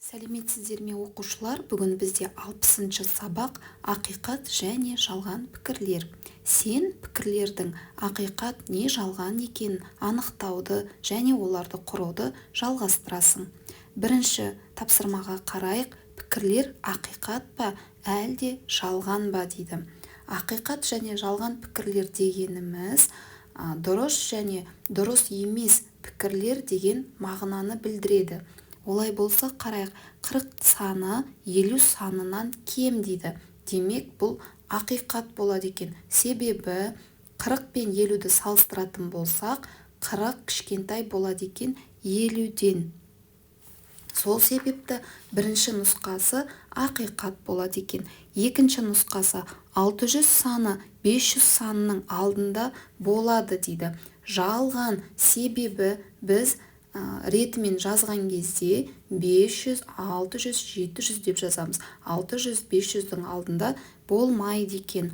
Сәлеметсіздер ме, оқушылар! Бүгін бізде 60-сабақ, «Ақиқат және жалған пікірлер». Сен пікірлердің ақиқат не жалған екенін анықтауды және оларды құруды жалғастырасың. Бірінші тапсырмаға қарайық. Пікірлер ақиқат па, әлде жалған ба дейді. Ақиқат және жалған пікірлер дегеніміз дұрыс және дұрыс емес пікірлер деген мағынаны білдіреді. Олай болса, қарайық. 40 саны 50 санынан кем дейді. Демек, бұл ақиқат болады екен. Себебі 40 пен 50-ді салыстыратын болсақ, 40 кішкентай болады екен 50-ден. Сол себепті бірінші нұсқасы ақиқат болады екен. Екінші нұсқасы: 600 саны 500 санының алдында болады дейді. Жалған, себебі біз ретімен жазған кезде 500, 600, 700 деп жазамыз. 600 500-дің алдында болмайды екен.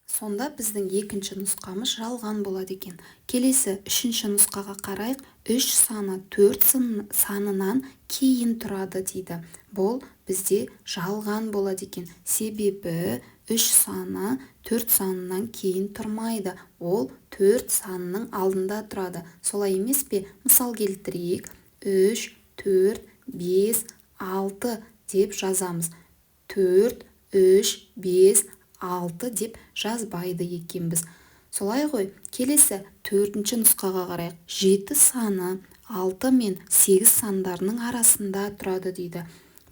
Сонда біздің екінші нұсқамыз жалған болады екен. Келесі үшінші нұсқаға қарайық. 3 саны 4 санынан кейін тұрады дейді. Бұл бізде жалған болады екен. Себебі 3 саны 4 санынан кейін тұрмайды. Ол 4 санының алдында тұрады. Солай емес пе? Мысал келтірейік. 3, 4, 5, 6 деп жазамыз. 4, 3, 5, 6 деп жазбайды екенбіз. Солай ғой? Келесі төртінші нұсқаға қарайық. 7 саны 6 мен 8 сандарының арасында тұрады дейді.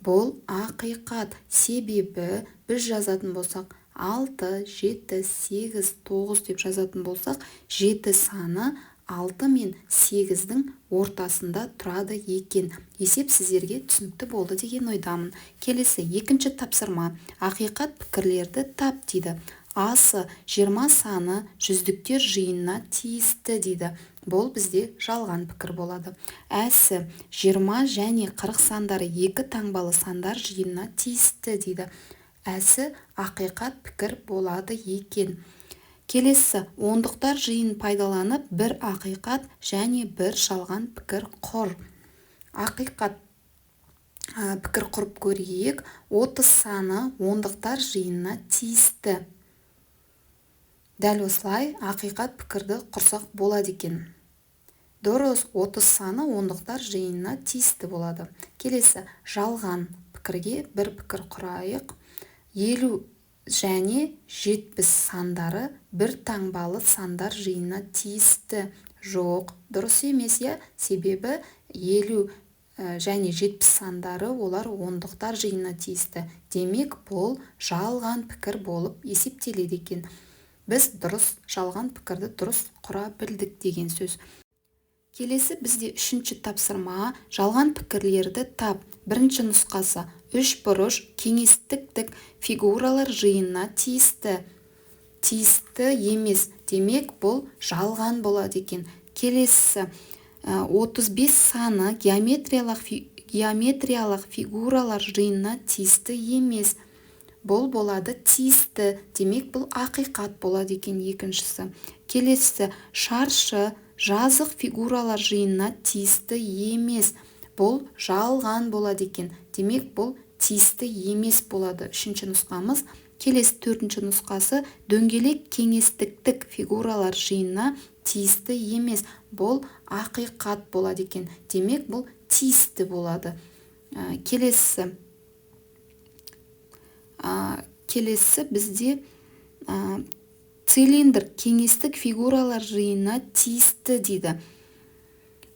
Бұл ақиқат. Себебі біз жазатын болсақ, 6, 7, 8, 9 деп жазатын болсақ, 7 саны 6 мен 8-дің ортасында тұрады екен. Есеп сіздерге түсінікті болды деген ойдамын. Келесі екінші тапсырма. «Ақиқат пікірлерді тап» дейді. Асы 20 саны жүздіктер жиынына тиісті дейді. Бұл бізде жалған пікір болады. Әсі 20 және 40 сандары екі таңбалы сандар жиынына тиісті дейді. Әсі ақиқат пікір болады екен. Келесі: ондықтар жиынын пайдаланып, бір ақиқат және бір жалған пікір құр. Ақиқат пікір құрып көрейік. 30 саны ондықтар жиынына тиісті. Дәл осылай ақиқат пікірді құрсақ болады екен. Дұрыс, 30 саны ондықтар жиынына тиісті болады. Келесі жалған пікірге бір пікір құрайық. 50 және 70 сандары бір таңбалы сандар жиынына тиісті. Жоқ, дұрыс емес, иә? Себебі 50 және 70 сандары, олар ондықтар жиынына тиісті. Демек, бұл жалған пікір болып есептеледі екен. Біз дұрыс жалған пікірді дұрыс құра білдік деген сөз. Келесі бізде үшінші тапсырма: «Жалған пікірлерді тап». Бірінші нұсқасы: үш бұрыш кеңістіктік фигуралар жиынына тиісті. Тиісті емес, демек, бұл жалған болады екен. Келесі: 35 саны геометриялық фигуралар жиынына тиісті емес. Бұл болады тиісті, демек, бұл ақиқат болады екен екіншісі. Келесі: шаршы жазық фигуралар жиынына тиісті емес. Бұл жалған болады екен. Демек, бұл тиісті емес болады үшінші нұсқамыз. Келесі төртінші нұсқасы: дөңгелек кеңістіктік фигуралар жиынына тиісті емес. Бұл ақиқат болады екен. Демек, бұл тиісті болады. Келесі бізде цилиндр кеңістік фигуралар жиынына тиісті дейді.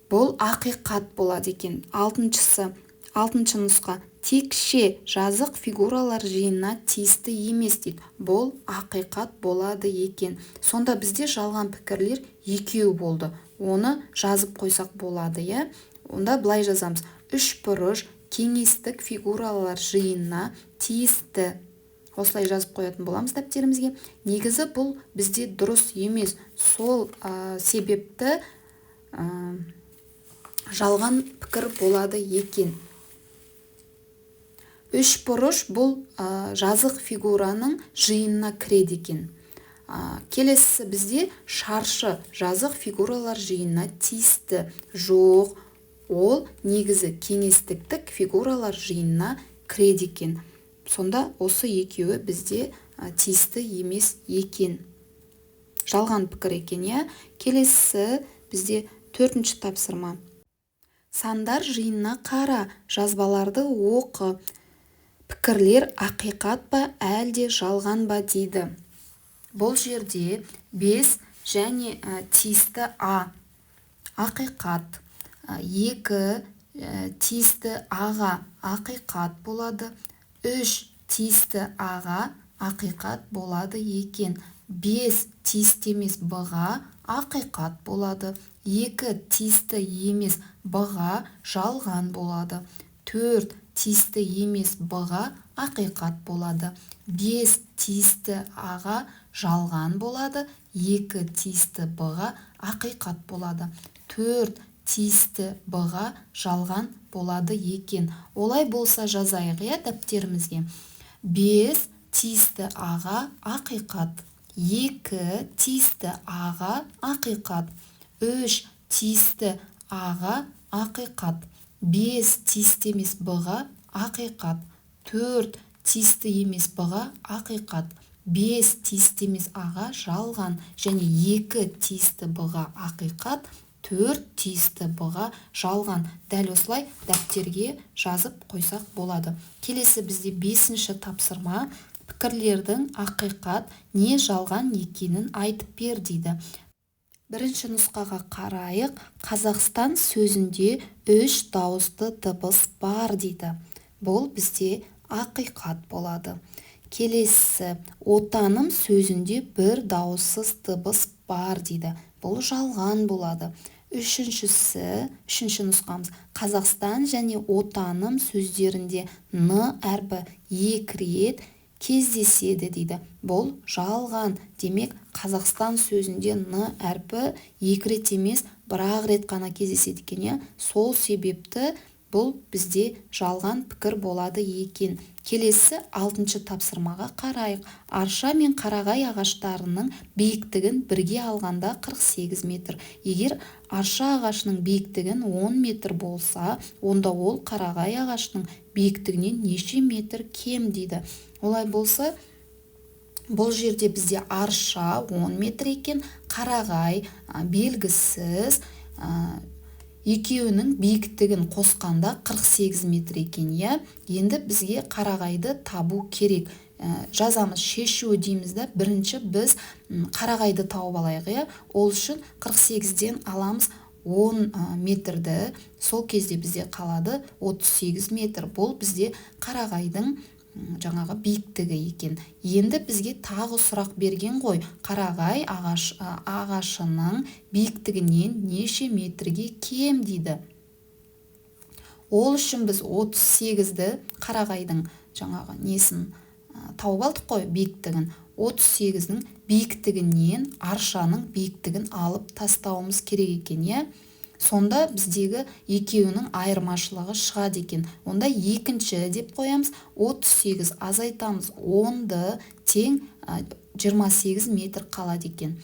Бұл ақиқат болады екен. Алтыншысы, алтыншы нұсқа: текше жазық фигуралар жиынына тиісті емес дейді. Бұл ақиқат болады екен. Сонда бізде жалған пікірлер екеу болды. Оны жазып қойсақ болады, иә? Онда былай жазамыз: үш бұрыш кеңістік фигуралар жиынына тиісті. Осылай жазып қоятын боламыз дәптерімізге. Негізі бұл бізде дұрыс емес. Сол себепті жалған пікір болады екен. Үш бұрыш бұл жазық фигураның жиынына кіреді екен. Келесісі бізде шаршы жазық фигуралар жиынына тиісті. Жоқ. Ол негізі кеңістіктік фигуралар жиынына кіреді екен. Сонда осы екеуі бізде тиісті емес екен. Жалған пікір екен, иә. Келесі бізде төртінші тапсырма. Сандар жиынына қара, жазбаларды оқы. Пікірлер ақиқат па, әлде жалған ба дейді. Бұл жерде 5 және тиісті А ақиқат, 2 тиісті А-ға ақиқат болады, 3 тиісті А-ға ақиқат болады екен, 5 тиісті емес Б-ға ақиқат болады, 2 тиісті емес Б-ға жалған болады, 4 тиісті емес Б-ға ақиқат болады, 5 тиісті А-ға жалған болады, 2 тиісті Б-ға ақиқат болады, 4 тиісті Б-ға жалған болады екен. Олай болса жазайық, иә, дәптерімізге. 5 тиісті А-ға ақиқат, 2 тиісті А-ға ақиқат, 3 тиісті А-ға ақиқат, 5 тиісті емес Б-ға ақиқат, 4 тиісті емес Б-ға ақиқат, 5 тиісті емес А-ға жалған және 2 тиісті Б-ға ақиқат, 4 тиісті Б-ға жалған. Дәл осылай дәптерге жазып қойсақ болады. Келесі бізде 5-ші тапсырма. Пікірлердің ақиқат не жалған екенін айтып бер дейді. Бірінші нұсқаға қарайық. Қазақстан сөзінде 3 дауысты дыбыс бар дейді. Бұл бізде ақиқат болады. Келесі, отаным сөзінде 1 дауыссыз дыбыс бар дейді. Бұл жалған болады. Үшінші нұсқамыз. Қазақстан және отаным сөздерінде н әрпі 2 рет кездеседі дейді. Бұл жалған. Демек, Қазақстан сөзінде н әрпі 2 рет емес, бір-ақ рет қана кездеседі екен, иә? Сол себепті бұл бізде жалған пікір болады екен. Келесі 6-шы тапсырмаға қарайық. Арша мен қарағай ағаштарының биіктігін бірге алғанда 48 метр. Егер арша ағашының биіктігін 10 метр болса, онда ол қарағай ағашының биіктігінен неше метр кем дейді. Олай болса, бұл жерде бізде арша 10 метр екен, қарағай белгісіз, екеуінің биіктігін қосқанда 48 метр екен, иә. Енді бізге қарағайды табу керек. Жазамыз, шешуі дейміз да, бірінші біз қарағайды тауып алайық, иә. Ол үшін 48-ден аламыз 10 метрді, сол кезде бізде қалады 38 метр. Бұл бізде қарағайдың жаңағы биіктігі екен. Енді бізге тағы сұрақ берген ғой. Қарағай ағашының биіктігінен неше метрге кем дейді. Ол үшін біз 38-ді қарағайдың жаңағы несін тауып алдық қой, биіктігін. 38-дің биіктігінен аршаның биіктігін алып тастауымыз керек екен, иә? Сонда біздегі екеуінің айырмашылығы шығады екен. Онда екінші деп қоямыз. 38 азайтамыз 10-ды тең 28 метр қалады екен.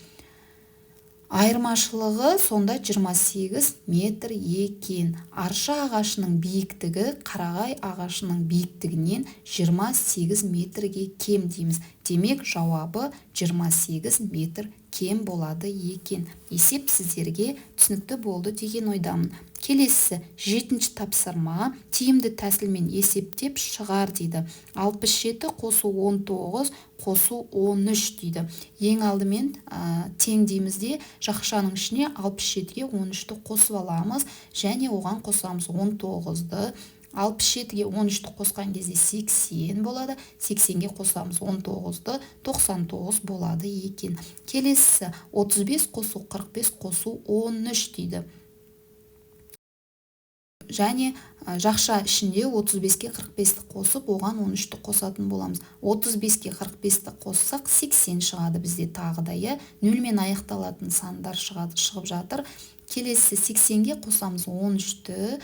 Айырмашылығы сонда 28 метр екен. Арша ағашының биіктігі қарағай ағашының биіктігінен 28 метрге кем дейміз. Демек, жауабы 28 метр кем болады екен. Есеп сіздерге түсінікті болды деген ойдамын. Келесі 7-ші тапсырма. Тиімді тәсілмен есептеп шығар дейді. 67 қосу 19 қосу 13 дейді. Ең алдымен тең дейміз де, жақшаның ішіне 67-ге 13-ті қосып аламыз және оған қосамыз 19-ды. 67-ге 13-ті қосқан кезде 80 болады. 80-ге қосамыз 19-ды, 99 болады екен. Келесі 35 қосу 45 қосу 13 дейді. Және жақша ішінде 35-ке 45-ті қосып, оған 13-ті қосатын боламыз. 35-ке 45-ті қоссақ, 80 шығады бізде тағы да, иә? Нөлмен аяқталатын сандар шығып жатыр. Келесі 80-ге қосамыз 13-ті,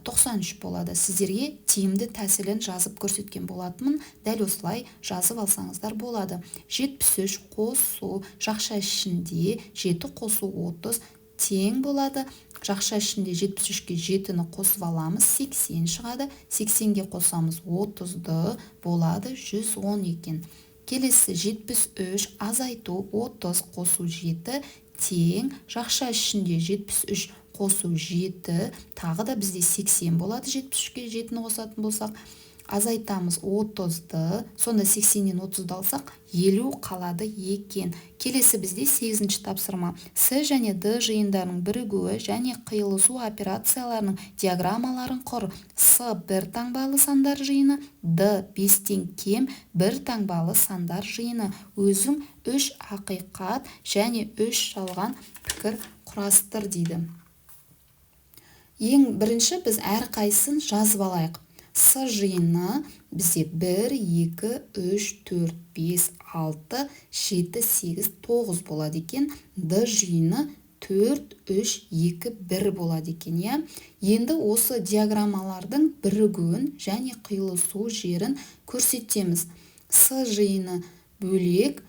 93 болады. Сіздерге тиімді тәсілін жазып көрсеткен болатынмын. Дәл осылай жазып алсаңыздар болады. 73 қосу жақша ішінде 7 қосу 30 тең болады. Жақша ішінде 73-ке 7-ні қосып аламыз, 80 шығады. 80-ге қосамыз 30-ды, болады 110 екен. Келесі 73 азайту 30 қосу 7 тең жақша ішінде 73 қосу 7, тағы да бізде 80 болады, 73-ке 7-ні қосатын болсақ. Азайтамыз 30-ды, сонда 80-нен 30-ды алсақ, 50 қалады екен. Келесі бізде 8-ші тапсырма. С және Д жиындарының бірігуі және қиылысу операцияларының диаграммаларын құр. С бір таңбалы сандар жиыны, Д 5-тен кем бір таңбалы сандар жиыны. Өзің 3 ақиқат және 3 жалған пікір құрастыр дейді. Ең бірінші біз әрқайсысын жазып алайық. С жиыны бізде 1, 2, 3, 4, 5, 6, 7, 8, 9 болады екен. Д жиыны 4, 3, 2, 1 болады екен, иә. Енді осы диаграммалардың бірігуін және қиылысу жерін көрсетеміз. С жиыны бөлек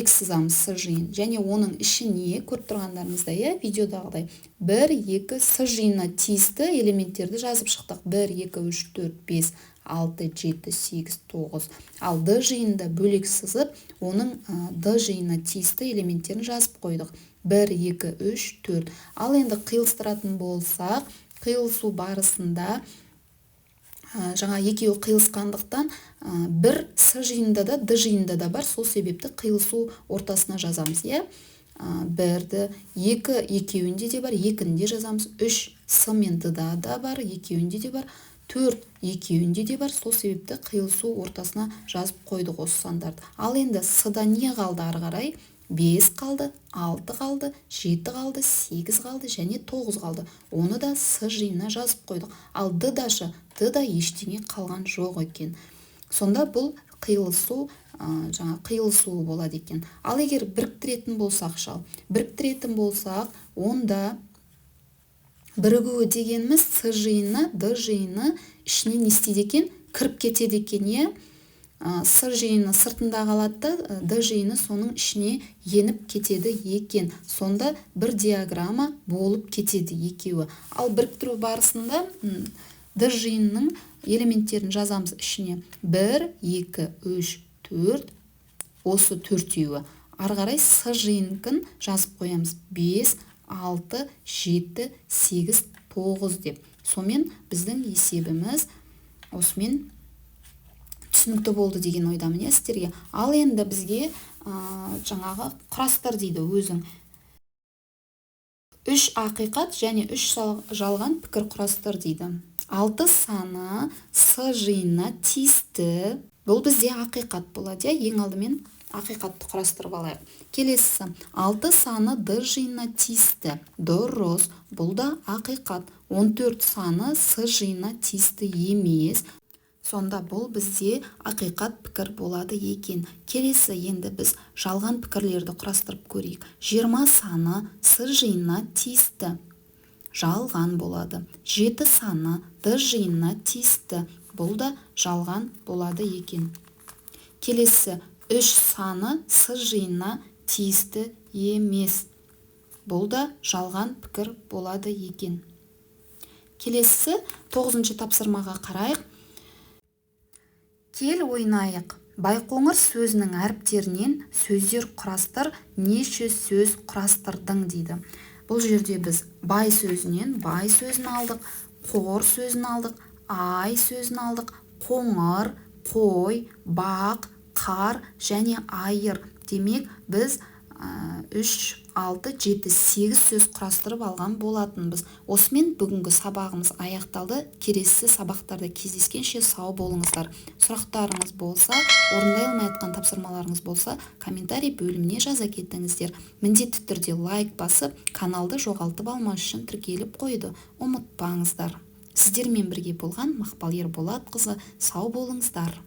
сызамыз С жиын және оның ішіне көріп тұрғандарыңыздай, иә, видеодағыдай 1, 2 С жиынына тиісті элементтерді жазып шықтық. 1, 2, 3, 4, 5, 6, 7, 8, 9. Ал Д жиынында бөлек сызып, оның Д жиынына тиісті элементтерін жазып қойдық. 1, 2, 3, 4. Ал енді қиылыстыратын болсақ, қиылысу барысында жаңа екеуі қиылысқандықтан бір С жиынында да, Д жиынында да бар, сол себепті қиылысу ортасына жазамыз, иә. Бірді, екі екеуінде де бар, екіні де жазамыз. 3 С мен Д-да да бар, екеуінде де бар. 4 екеуінде де бар, сол себепті қиылысу ортасына жазып қойдық осы сандарды. Ал енді С-да не қалды ары қарай? 5 қалды, 6 қалды, 7 қалды, 8 қалды және 9 қалды. Оны да С жиынына жазып қойдық. Ал Д-дашы, Д-да ештеңе қалған жоқ екен. Сонда бұл қиылысу, жаңа қиылысуы болады екен. Ал егер біріктіретін болсақ, біріктіретін болсақ, онда бірігуі дегеніміз С жиыны, Д жиыны ішіне не істейді екен? Кіріп кетеді екен, иә? С жиыны сыртында қалады да, Д жиыны соның ішіне еніп кетеді екен. Сонда бір диаграмма болып кетеді екеуі. Ал біріктіру барысында Д жиынының элементтерін жазамыз ішіне. 1, 2, 3, 4, осы төртеуі. Ары қарай С жиыныкін жазып қоямыз. 5, 6, 7, 8, 9 деп. Сонымен біздің есебіміз осымен түсінікті болды деген ойдамын, иә, сіздерге. Ал енді бізге жаңағы құрастыр дейді өзің. 3 ақиқат және 3 жалған пікір құрастыр дейді. 6 саны С жиынына тиісті. Бұл бізде ақиқат болады, иә. Ең алдымен ақиқатты құрастырып алайық. Келесісі 6 саны Д жиынына тиісті. Дұрыс, бұл да ақиқат. 14 саны С жиынына тиісті емес. Сонда бұл бізде ақиқат пікір болады екен. Келесі енді біз жалған пікірлерді құрастырып көрейік. 20 саны С жиынына тиісті. Жалған болады. 7 саны Д жиынына тиісті. Бұл да жалған болады екен. Келесі 3 саны С жиынына тиісті емес. Бұл да жалған пікір болады екен. Келесі 9-шы тапсырмаға қарайық. Кел ойнайық. Байқоңыр сөзінің әріптерінен сөздер құрастыр, неше сөз құрастырдың дейді. Бұл жерде біз бай сөзінен бай сөзін алдық, қор сөзін алдық, ай сөзін алдық, қоңыр, қой, бақ, қар және айыр. Демек, біз 3, 6, 7, 8 сөз құрастырып алған болатынбыз. Осымен бүгінгі сабағымыз аяқталды. Келесі сабақтарда кездескенше сау болыңыздар. Сұрақтарыңыз болса, орындай алмай жатқан тапсырмаларыңыз болса, комментарий бөліміне жаза кетіңіздер. Міндетті түрде лайк басып, каналды жоғалтып алмас үшін тіркеліп қоюды ұмытпаңыздар. Сіздермен бірге болған Мақпал Ерболатқызы. Сау болыңыздар.